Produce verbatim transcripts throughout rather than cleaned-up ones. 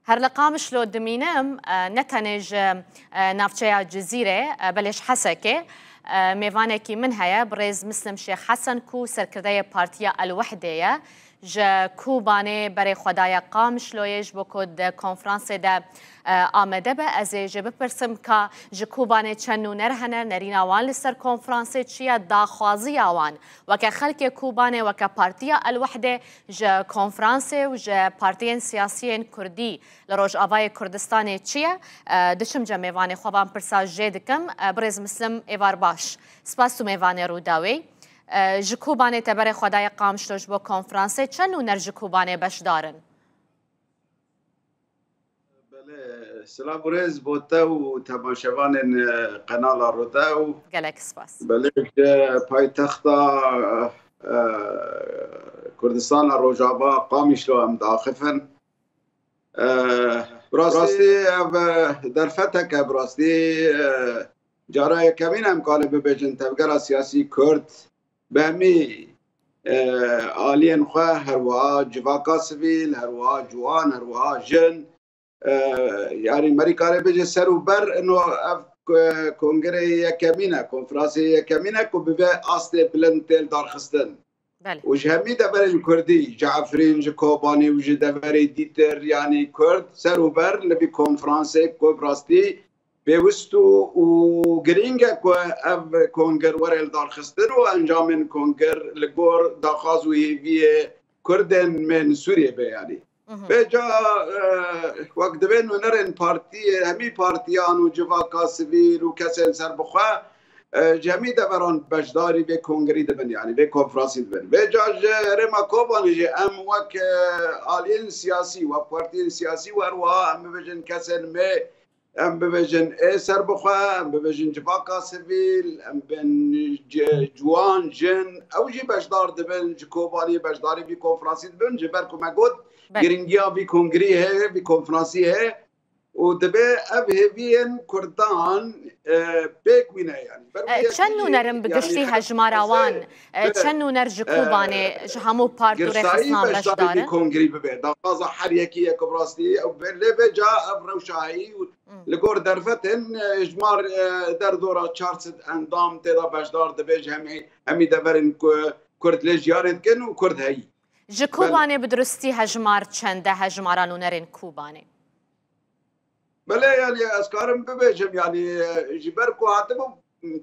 Her li Qamişlo dimînim, e, ne tenê ji, e, navçeya Cizîrê, e, belê ji Hesekê, e, mêvanekî min heye, birêz Mislim Şêx Hesen ku serkirdeyê Partiya El-Wehdê ye. Ji Kobanê berê xwe daye Qamişloyê ji bo ku di konferansê de, e, amade be. Ez ê jê bipirsim ka ji Kobanê çend nûner hene, nerîna wan li ser konferansê çi ye, daxwaziya wan weke xelkê Kobanê, weke Partiya El-Wehdê ji konferansê û ji partiyên siyasiyên Kurdî li Rojavayê Kurdistanê çi ye? E, diçim cem mêvanê xwe van pirsa jê dikim. E, birêz Mislim, êvar baş. Spas tu mêvanê Rûdawê. E, ji Kobanê te berê xwe daye Qamişlo ji bo konferansê. Çend nûner ji Kobanê beşdar in? Belê, silav û rêz bo te û temaşevanên, e, qenala Rûdaw. Gelek spas. Belê, ji paytexta, e, Kurdistana Rojava Qamişlo em diaxifin. E, bi rastî ev, e, derfetek e, bi rastî, e, cara yekemîn em kalê bibêjin tevgera siyasî Kurd bi hemî, e, aliyên xwe, her wiha civaka sivîl, her wiha ciwan, her wiha jin, e, yanî merî kare bêje ser û ber ino ev, e, kongreyê yekemîn e, konferansê yekemîn e ku bi vê astê bilind tê lidarxistin. Belê. Û ji hemî deverên Kurdî, ji Efrîn, ji Kobanî û ji deverê dîtir, yanî Kurd ser û ber li vî konferansê ku bi rastî pêwist û, û girîng e ku ev konger were lidarxistin û encamên konger li gor daxwaz û hêviyê Kurdên bên Sûriyê be yanî. Mhm. Vêca, e, wek divê nûnerên partiyê, hemî partiyan û civaka sivîl û kesên serbixwe, e, ji hemî deveran beşdarî vê kongerî dibin, yanî vê konferansî dibin. Vêca ji herêma Kobanê jî em wek, e, aliyên siyasî, wek partiyên siyasî û her wiha em bibêjin kesên me, em bibêjin ê serbixwe, em bibêjin civaka sivîl, em bên ci-, ciwan, jin, ew jî beşdar dibin, ji Kobanê beşdarî vî konferansî dibin, ji ber ku me got, Belê. Giringiya vî kongrî heye, vî konferansî heye û dibe ev hêviyên Kurdan, e, pêk wîne yanî. Ber wî E, çend yekê jî, nûner in bi yanî giştî her hejmara wan? E, e, çend nûner ji e, Kobanê, ji hemû part û girsayî rêxisnan beşdarî beşdar vî in? Kongrî bibe. Daxwaza her yekî ye ku bi rastî ew be, lê vêca ev rewşa heyî û Hmm. li gor derfetên, e, hejmar, e, derdora çar sed endam tê de beşdar dibe ji hemî, hemî deverên ku Kurd lê jiyanê dikin û Kurd heyî. Ji Belê. Kobanê bi durustî hejmar çend e, hejmara nûnerên Kobanê? Belê, yanî ez karim bibêjim, yanî, e, ji ber ku hatibû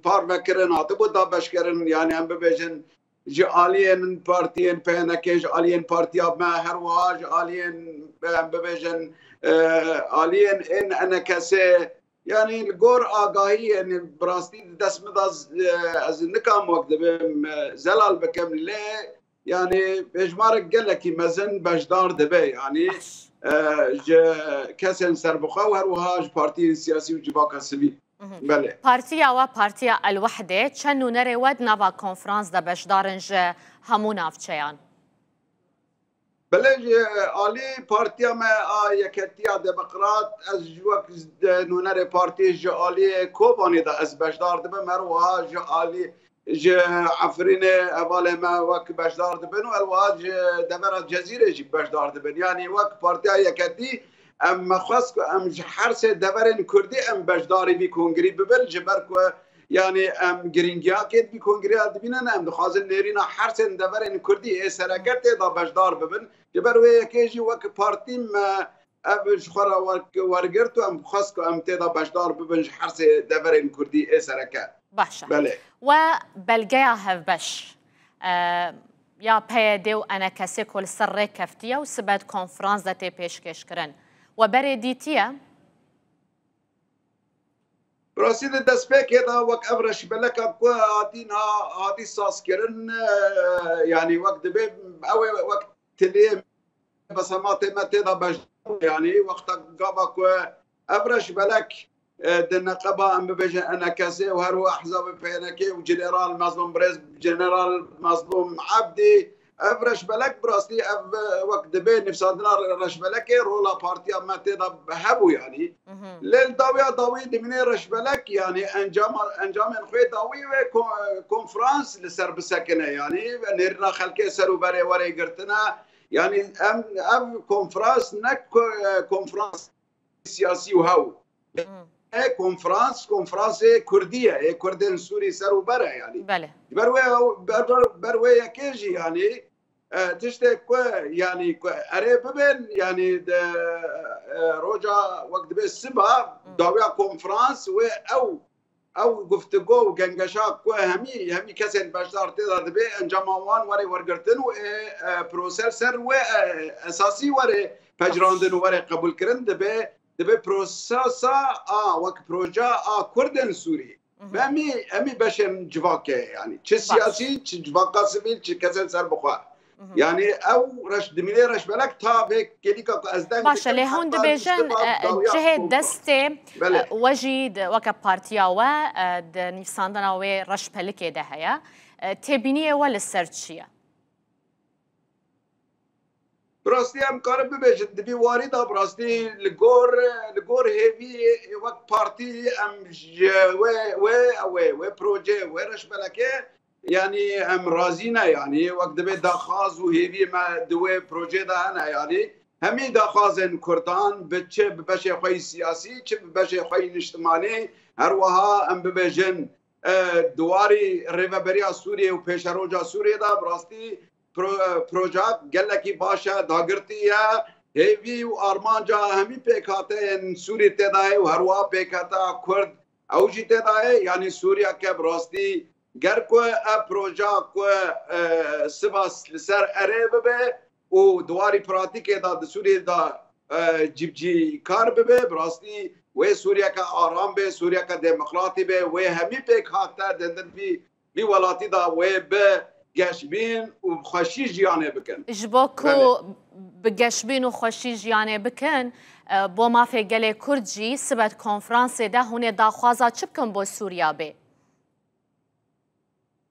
parvekirin, hatibû dabeşkirin, yanî em bibêjin ji aliyên partiyên P N K, ji aliyên partiya me, her wiha ji aliyên, em bibêjin, e, aliyên ên N K S, yanî li gor agahiyê, yanî bi rastî di dest min de z-, e, ez nikim wek dibêm, e, zelal bikim, lê yanî hejmarek gelekî mezin beşdar dibe, yanî, Baş. e, ji kesên serbixwe û her wiha ji partiyên siyasî û civaka sivîl. Mhm. Belê. Partiya we, Partiya El-Wehdê, çend nûnerê we di nava konferans de beşdar in ji hemû navçeyan? Belê, ji alî partiya me a Yeketiya Demokrat, ez ji wek nûnerê partiyê ji alî Kobanê de ez beşdar dibim, her wiha ji alî, ji Efrînê hevalê me wek beşdar dibin û her wiha ji devera Cezîrê jî beşdar dibin. Yanî wek Partiya Yeketî em me xwest ku em ji her sê deverên Kurdî em beşdarî vî kongrî bibin, ji ber ku yanî em girîngiyakê di vî kongreya dibînin, em dixwazin nêrîna her sê deverên Kurdî ê sereke tê de beşdar bibin. Ji ber wê yekê jî wek partî me ev ji xwe re wek wergirt û em xwest ku em tê de beşdar bibin ji her sê deverên Kurdî ê sereke. Baş e. Belê. We belgeya hevbeş, e, ya P Y D û N K S ku li ser rê keftiye û sibe di konferans de tê pêşkêşkirin, we berê dîtiye? Bi rastî di destpêkê de wek ev reşbeleka ku hatî niha hatî sazkirin, e, yanî wek dibê ew ê wek tiliyê besematê me tê de beşdar, yanî wexta gava ku ev reşbelek, e, di neqeba em bibêjin N K S û her wiha ehzabê P N K û General Mezlûm Birêz, General Mezlûm Ebdî, ev reşbelek bi rastî ev, e, wek dibê nivîsandina re-, reşbelekê rola partiya me tê de hebû yanî. Mhm. Lê li dawiya dawî dimîne reşbelek, yanî encama-, encamên xwe dawî wê ko-, konferans li ser bisekine, yanî nêrîna xelkê ser û berê were girtine, Yani em, ev konferans ne ko-, e, konferans siyasî û hew. E, konferans, konferansê Kurdî ye. Ê Kurdên Sûrî ser û ber e yani. Belê. Ji ber wê ew, ber, ber, ber wê yekê jî yani, e, tiştê ku yani ku erê bibin yani de, e, roja wek dibe siba dawiya konferans wê ew ew guftûgo û gengeşa ku hemî, hemî kesên beşdar tê de dibe encama wan were wergirtin û ê, e, proser ser wê, e, esasî were pejirandin û were qebûlkirin dibe, dibe prosesa a wek proja a Kurdên Sûrî. Hemî, hemî beşên civakê yani. Çi siyasî, çi civaka sivîl, çi kesên serbixwe. Yani ew reş, dimînê reşbelek ta vê kêlîka ku ez deng Baş e, dikim, lê hûn heta dibêjin, tiştê e, dawiya cihê konferans. Destê, Belê. E, we jî di, weke partiya we, e, di nivîsandina wê reşpelikê de heye. E, têbîniyê we li ser çi ye? Bi rastî em karin bibêjin, di vî warî de bi rastî li gor, li gor hêvî wek partî em ji wê, wê, wê, wê projê, wê reşbelekê, yanî em razî ne, yanî wek dibê daxwaz û hêviyê me di wê projê de hene, yanî hemî daxwazên Kurdan bi çi, bi beşê xwe yî siyasî, çi bi beşê xwe yî niştimanî, her wiha em bibêjin, e, di warî rêveberiya Sûriyê û pêşeroja Sûriyê de bi rastî pro-, proja gelekî baş e, dagirtî ye, hêvî û armanca hemî pêkhateyên Sûrî tê de ye û her wiha pêkhata Kurd ew jî tê de ye. Yanî Sûriyeke bi rastî ger ku ev proja ku, e, siba li ser erê bibe û di warî pratîkê de di Sûriyê de, e, cîbicîkar bibe, bi rastî wê Sûriyeke aram be, Sûriyeke demokratî be, wê hemî pêkhate di, di vî, vî welatî de wê bi geşbîn û bi xweşî jiyanê bikin. Ji bo ku Belê. bi geşbîn û xweşî jiyanê bikin, e, bo mafê gelê Kurd jî sibe di konferansê de hûn ê daxwaza çi bikin bo Sûriya bê?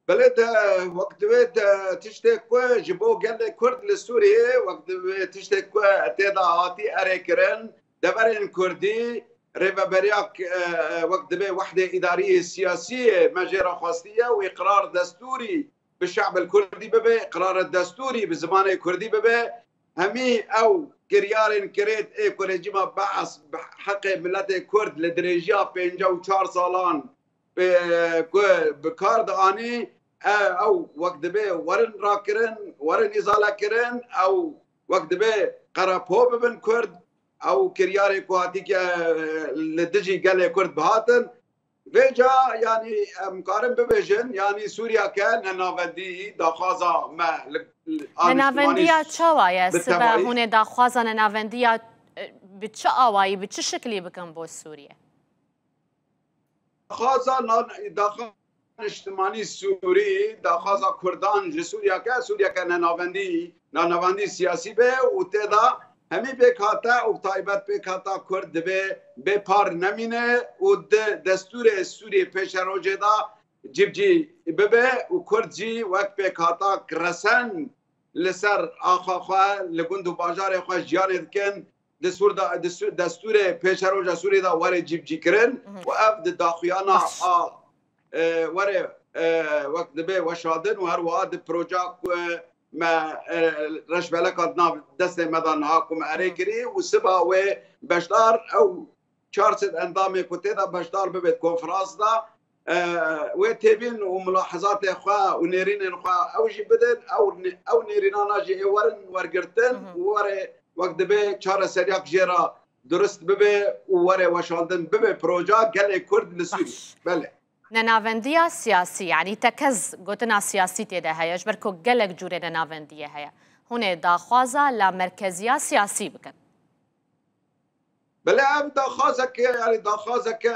Belê te, wek divê te tiştê ku ji bo gelê Kurd li Sûriyê, wek divê tiştê ku tê de hatî erê kirin, deverên Kurdî, rêveberiya, e, e, wek divê wehdê îdarî siyasî me jê re xwestiye û îqrar destûrî bi şe'bil Kurdî bibe, îqrar destûrî bi zimanê Kurdî bibe. Hemî ew kiryarên kirêt ê ku rejîma Be'es bi heqê miletê Kurd li dirêjiya pêncî û çar salan bi, ku bi kar dianî, e, ew wek dibe werin rakirin, werin îzalekirin, ew wek dibe qerepo bibin Kurd, ew kiryarê ku hatî ke, e, li dijî gelê Kurd bihatin. Vêca, yanî, em karin bibêjin, yanî Sûriyeke nenavendî daxwaza me li, li, a Nenavendiya niştimanî çawa ye? bi Sibe tevayî. Hûn ê daxwaza nenavendiya, e, bi çi awayî, bi çi şiklî bikin bo Sûriye? Daxwaza nan-, daxwaza niştimanî Sûrî, daxwaza Kurdan ji Sûriyeke, Sûriyeke nenavendî, nanavendî siyasî be û tê de hemî pêkhate û taybet pêkhata Kurd divê bê par nemîne û di destûrê Sûriyê pêşerojê de cîbicî bibe û Kurd jî wek pêkhatak resen li ser axa xwe, li gund û bajarê xwe jiyanê dikin, di Sûr de, di Sûr, destûrê pêşeroja Sûriyê de were cîbicîkirin Mhm. û ev di daxuyana Baş. a, e, were, e, wek dibe weşandin û her wiha di proja ku me, e, reşbeleka di nav destê me de niha ku me erê Mhm. kirî û siba wê beşdar ew çar sed endamê ku tê de beşdar bibe di konferans de, e, wê têbîn û mulahizatê xwe û nêrînên xwe ew jî bidin, ew nê-, ew nêrînana jî ê werin wergirtin Mhm. û were wek dibe çareseriyak jê re durist bibe û were weşandin bibe proja gelê Kurd li Sûriyê. Baş. Belê. Nenavendiya siyasî, yanî tekez gotina siyasî tê de heye, ji ber ku gelek cûrê nenavendiyê heye. Hûn ê daxwaza la merkeziya siyasî bikin. Belê ev daxwazeke, yanî daxwazeke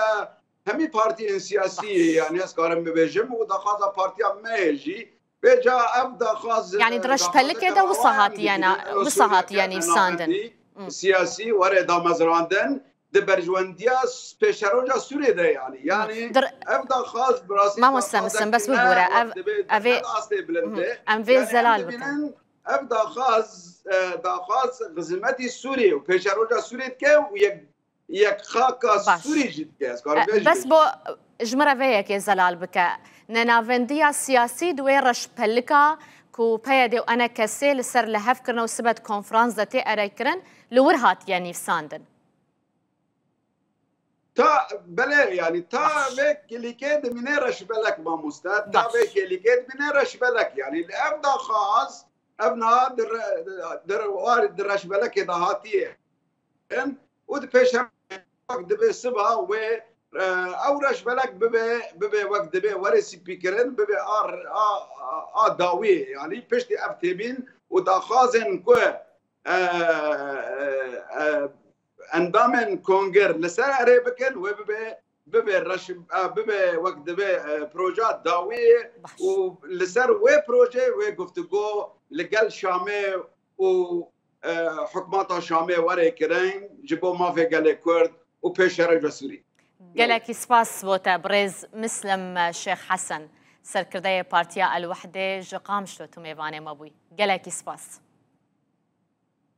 hemî partiyên siyasî, Baş. yanî ez karim bibêjim û daxwaza partiya me ye jî. Vêca ev daxwaz, Yanî di daxwazeke reşpelikê de wisa rewaya em hatiye na-, dibînin, ew wisa Sûriyeke hatiye nivîsandin. nenavendî, Hmm. siyasî were damezrandin, di berjwendiya s-, pêşeroja Sûriyê de yanî. Yanî Dir- ev daxwaz bi rastî Mamoste daxwazeke Misin, bes ne bibûre, wek ev, divê ev ê, ne di astê bilind mhm, de. em vê Yanî zelal em bikin. dibînin ev daxwaz, e, daxwaz xizmetî Sûriyê û pêşeroja Sûriyê dike û yek, yek xaka Baş. Sûrî jî dike. Ez karim E, vê jî bes bêjim. bo, ji min re vê yekê zelal bike. Nenavendiya siyasî di wê reşpelika Ku P Y D û E N K S li ser lihevkirine û sibe di konferans de tê erêkirin, li wir hatiye nivîsandin. Ta belê, yanî ta vê kêlîkê dimîne reşbelek, mamoste. Ta vê kêlîkê dimîne reşbelek. Yanî li ev daxwaz, ev niha di re-, di re-, war-, di reşbelekê de hatiye. Û di pêş em wek dibe siba wê, e, ew reşbelek bibe, bibe wek dibe were spîkirin, bibe a, a, a, a dawiyê. Yanî piştî ev têbîn û daxwazên ku, e, e, e, endamên konger li ser erê bikin, wê bibe, bibe reş-, e, bibe wek dibe, e, proja dawiyê. Baş. Û li ser wê projeyê wê guftûgo li gel Şamê û, e, hikûmeta Şamê were kirin ji bo mafê gelê Kurd û pêşeroj ve Sûrî. Gelekî spas bo te birêz Mislim Şêx Hesen, serkirdeyê Partiya El Wehdê ji Qamişlo tu mêvanê me bûyî. Gelekî spas.